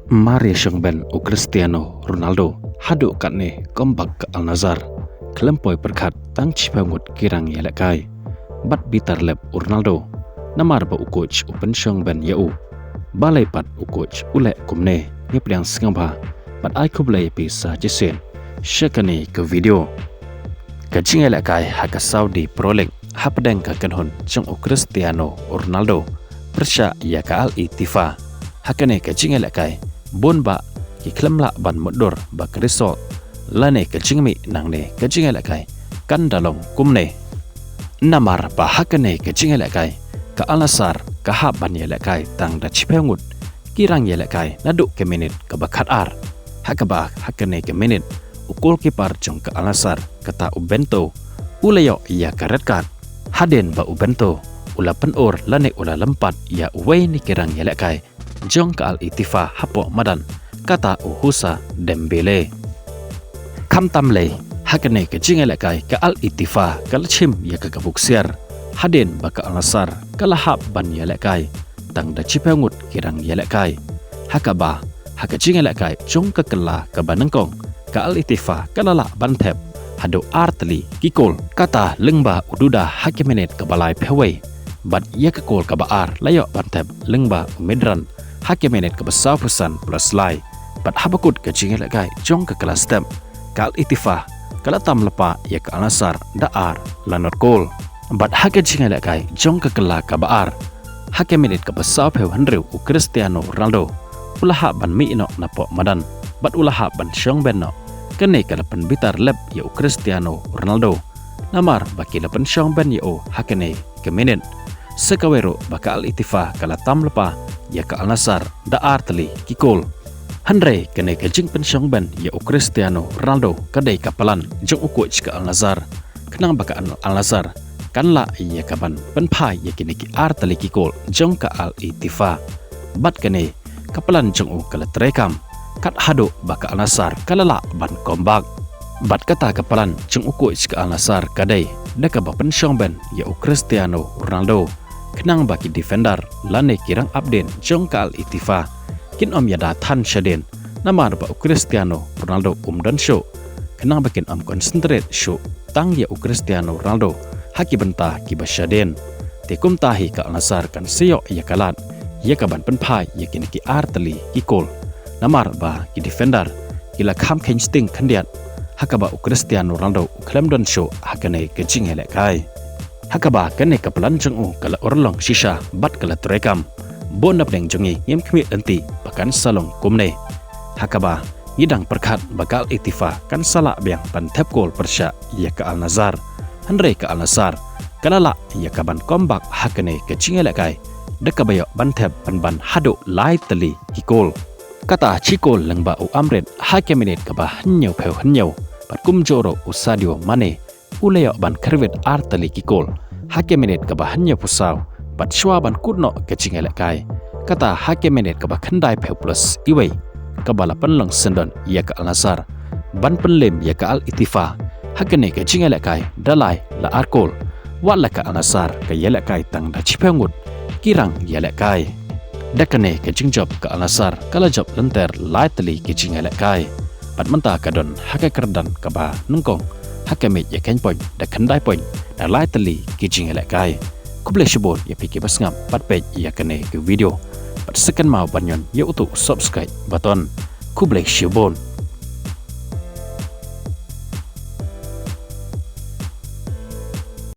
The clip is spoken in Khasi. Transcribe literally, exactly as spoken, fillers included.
Mar ïa shong bein u Cristiano Ronaldo haduh katne comeback ka Al Nassr. Khlem poi pyrkhat tang shiphew ngut ki rang ïalehkai. Bad bitar lep u Ronaldo namar ba u coach u pynshong bein ïa u. Balei pat u coach u leh kumne? Ngi pdiang sngewbha bad ai khublei ïa phi sa shisien sha kane ka video. Ka jingïalehkai ha ka Saudi Pro League hapdeng ka kynhun jong u Cristiano Ronaldo pyrshah ïa ka Al Ettifaq. Ha kane ka jingïalehkai bun bah ki khlem lah ban mutdur ba ka result lane ka jingmih nangne ka jingïalehkai kan da long kumne. Namar ba ha kane ka jingïalehkai ka Al Nassr ka hap ban ïalehkai tang da shiphew ngut ki rang ïalehkai naduh ka minit kaba khatar. Ha kaba ha kane ka minit u goalkeeper jong ka Al Nassr kata u Bento u la ïoh ïa ka red card. Hadien ba u Bento u la pynur lane u la lympat ïa uwei na ki rang ïalehkai jong ka Al Ettifaq hapoh madan, kata u Houssa Dembélé. Khamtam lei, ha kane ka jingïalehkai ka Al Ettifaq ka la shim ïa ka kabu ksiar hadien ba ka Al Nassr ka la hap ban ïalehkai tang da shiphew ngut ki rang ïalehkai. Ha kaba ha ka jingïalehkai jong ka kylla kaba nyngkong ka Al Ettifaq ka la lah ban thep haduh ar tylli ki goal. Kata lyngba u Douda ha ka minit kaba laiphew wei. Bad ïa ka goal kaba ar la ïoh ban thep lyngba u Medran ha ka minit kaba sawphew san plus lai. Bad haba kut ka jingïalehkai jong ka kylla step ka Al Ettifaq ka la tam lypa ïa ka Al Nassr da ar la not goal. Bad ha ka jingïalehkai jong ka kylla kaba ar ha ka minit kaba sawphew hynriew u Cristiano Ronaldo u la hap ban mih noh napoh madan bad u la hap ban shong bein noh. Kane ka la pynbitar lep ïa u Cristiano Ronaldo namar ba ki la pynshong bein ïa u ha kane ka minit. Sa kawei ruh ba ka Al Ettifaq ka la tam lypa ïa ka Al Nassr da ar tylli ki goal. Hynrei kane ka jingpynshong bein ïa u Cristiano Ronaldo ka dei ka plan jong u coach ka Al Nassr khnang ba ka Al Nassr kan lah ïa ka ban pynphai ïa kine ki ar tylli ki goal jong ka Al Ettifaq. Bad kane ka plan jong u ka la treikam kat haduh ba ka Al Nassr ka la lah ban comeback. Bad kata ka plan jong u coach ka Al Nassr ka dei da kaba pynshong bein ïa u Cristiano Ronaldo khnang ba ki defender lane ki rang ap dien jong ka Al Ettifaq kin ym ïada than shadien namar ba u Cristiano Ronaldo um don shuh, khnang ba kin ym concentrate shuh tang ïa u Cristiano Ronaldo ha ki bynta kiba shadien. Te kumta hi ka Al Nassr kan sa ïoh ïa ka lad ïa ka ban pynphai ïa kine ki ar tylli ki goal namar ba ki defender ki la kham kheiñ sting khyndiat ha kaba u Cristiano Ronaldo u khlem don shuh ha kane ka jingïalehkai. Ha kaba kane ka plan jong u ka la urlong shisha bad ka la treikam. Bun napdeng jong ngi ngim khmih lynti ba kan sa long kumne. Ha kaba ngi dang pyrkhat ba ka Al Ettifaq kan sa lah biang ban thep goal pyrshah ïa ka Al Nassr. Hynrei ka Al Nassr ka la lah ïa ka ban comeback ha kane ka jingïalehkai da kaba ïoh ban thep pynban haduh lai tylli ki goal. Kata shi goal lyngba u Amrit ha ka minit kaba hynñiewphew hynñiew bad kumjuh ruh u Sadio Mane u la ïoh ban kyrwit ar tylli ki goal ha ka minit kaba hynñiewphew saw bad shuwa ban kut noh ka jingïalehkai. Kata ha ka minit kaba khyndaiphew plus iwei kaba la pynlong syndon ïa ka Al Nassr ban pynlem ïa ka Al Ettifaq ha kane ka jingïalehkai da lai la ar goal. Wat la ka Al Nassr ka ïalehkai tang da shiphew ngut ki rang ïalehkai. Da kane ka jingjop ka Al Nassr ka la jop lynter lai tylli ki jingïalehkai. Bad mynta ka don ha ka kyrdan kaba nyngkong ha ka mej ïa khein point da khyndai point da lai tylli ki jingïalehkai. Khublei shibun ïa phi kiba sngap bad peit ïa kane ka video. Bad sa kynmaw ban ñion ïa utu u subscribe button. Khublei shibun.